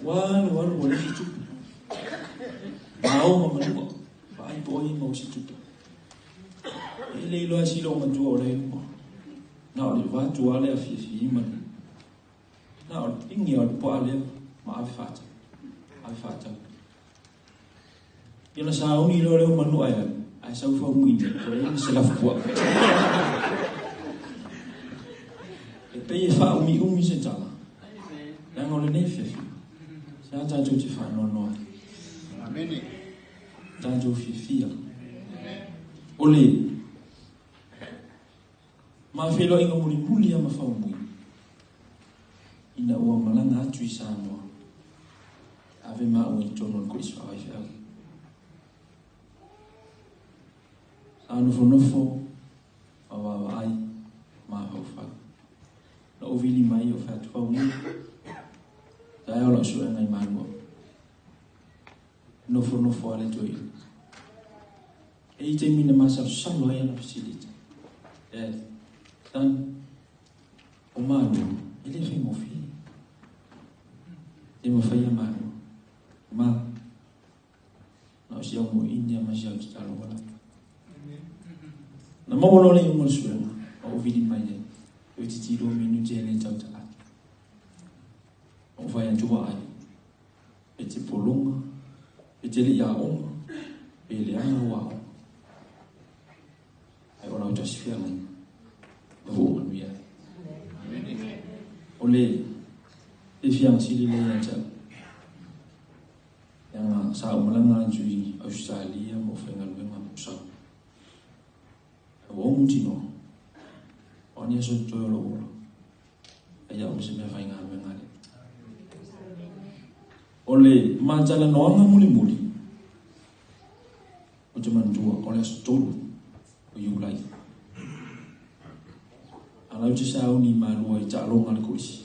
Ua alu alu ua leai se tupe. Mao ma manua, vaai po o ai e maua se tupe. E le iloa e si loomatua o la e i luma. Na o le avatu lava le afiafi ma le na o le pigi lava o le puaa lea ma ave faatau. Ave faatau. Ia ona sauni loa lea o manua e alu, ae sau faumui nei, ua leai ma se lafupuaa. E pei e faaumiumi se tala, leaga o lenei afiafi, sa tatou te faanoanoa ai. Amene. Tatou fiafia. O le ma feiloaiga mulimuli lava ma Faumui, ina ua malaga atu i Samoa, ave maua i totonu o le kolisi faafaifeau. Sa nofonofo ma vaavaai mafaufau. Na ou vili mai o fai atu, Faumui, taeao lau suega i Malua. Nofonofo lava le toeaina. E i ai taimi na masalosalo ai ana fesili, Dad, son, o Malua, e le faigofie. E mafai a Malua. Ma, na o si au moeina ma si au tatalo wala. Na maua loa le iuga o le suega, ma ou vili mai ai, toeitiiti 2 minute e le tautala atu. Ou fai atu vaai, e te pologa, e te le i aoga, pe leaga lau aoga. Ae o lau tasi feagaiga, ua ou manuia ai. O le fiafiaga sili lea ia te au, leaga sa ou malaga atu i Ausetalia ma ou faigaluega ma ou sau. Ae ua ou mautinoa, o a ni aso totoe o lou ola, ai au ma se mea faigaluega a le Atua. O le matalanoaga mulimuli, ou te manatua o le aso 3 o Iulai. A lau te sauni i Malua i taaloga a le kolisi,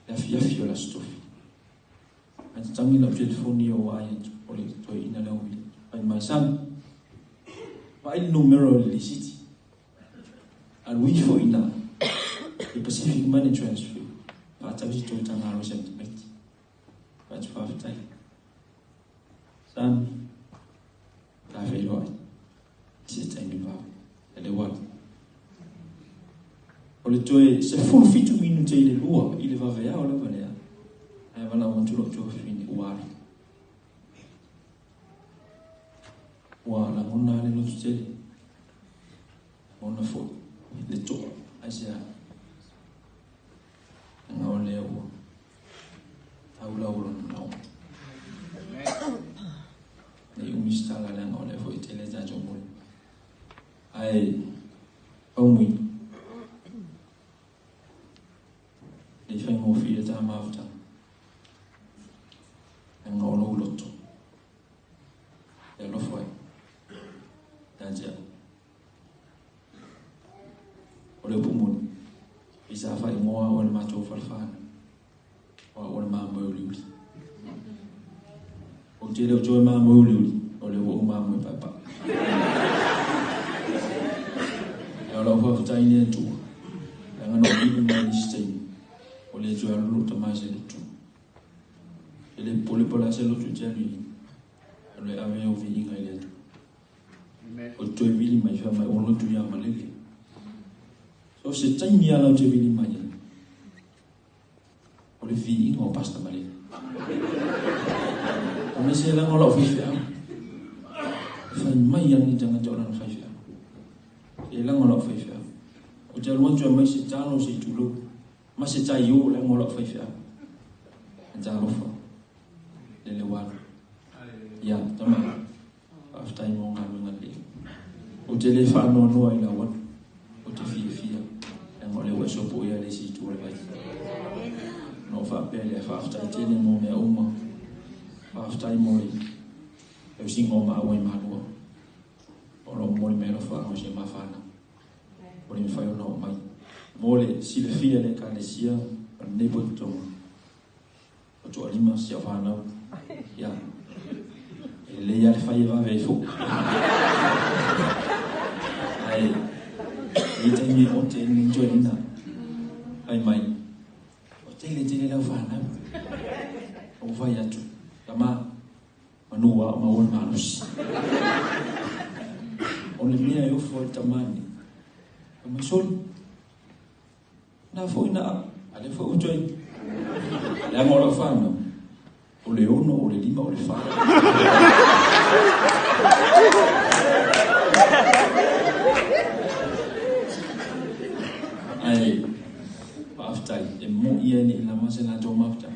le afiafi o le aso Tofi. Ae tatagi lau telefoni o vaai atu o le toeaina lea o Vili. Fai mai, Son, vaai le numera o le lisiti. Alu ifo i ina i Pacific Money Transfer, faatau se tou tagalo i sau tamaiti. Fai atu faafetai. Son, ta feiloai i se taimi vave. E le ua alu. O le toe 17 minute i le 2 i le vaveao lava lea, ae valaau atu lou tuafafine ua alu. Ua lagona lava le loto tele, lagona foi le toa, aisea? Leaga o lea ua tau lau lona manaoga. Ne i umi se tala leaga o lea foi e tele tatou moli. Ae Faumui, ne i faigofie ta mafutaga, leaga o lou loto e alofa ai ia te au. O le upu moni, pei sa faaigoa au e le matou falefanau, o au o le mamoe uliuli. Ou te le o toe mamoe uliuli, o lea ua ou mamoe paepae. Ae o lau faafetai i le Atua, leaga na ou vili mai i le isi taimi, ua le toe alu lou tama i se lotu. E le popole po o le a se lotu e te alu i ai, alu e ave au viiga i le Atua. Ou te toe vili mai, fai mai, ua lotu ia Malele. So se taimi lava lau te vili mai ai, o le viiga o Pastor Malele. Aemaise leaga o lau faifeau. E fai mai lava lenei tagata o lana faifeau. E leaga o lau faifeau. Ou te alu atu e aumai se talo se i tulou, ma se taio leaga o lau faifeau. Ae talofa, lele ua alu. Ia, tama, faafetai mo galuega lelei. Ou te le faanoanoa i lau alu, ou te fiafia, leaga o lea ua e sopoia le isi itu o le vai. Ona ou faapea lea, faafetai tele mo mea uma, faafetai mo le tausiga o maua i Malua, o lo o momoli mai alofa o si a ma fanau. Ua le mafai ona oo mai. Mo le silafia e le Ekalesia o lenei pototoga, Ua toalima si au fanau. Ia. E lelei lava le fai e vave ai foi. Ae e i ai taimi e ote ai lenei toeaina. Fai mai, ua tele tele lau fanau. Ou fai atu, tama, manu ua ao maua le malosi. O le mea e ofo ai le tama lenei, fai mai, sole, na foi na a, a lea foi ua toe. Leaga o lau fanau, o le 6, o le 5, o le 4. Ae faafetai, e mo'i ia e le i lava se latou mafutaga.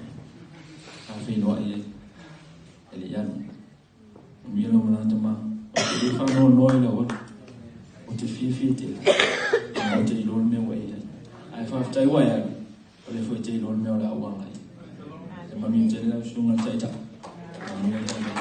Sa feiloai ai, e le i alu. Manuia lau malaga tama. Ou te le faanoanoa i lau alu. Ou te fiafia tele, ona ou te iloa le mea ua e i ai. Ae faafetai ua e alu, o lea foi e te iloa le mea o le a ou agai ai. Ia manuia tele lau susuga i le Taitai. Manuia le tatou.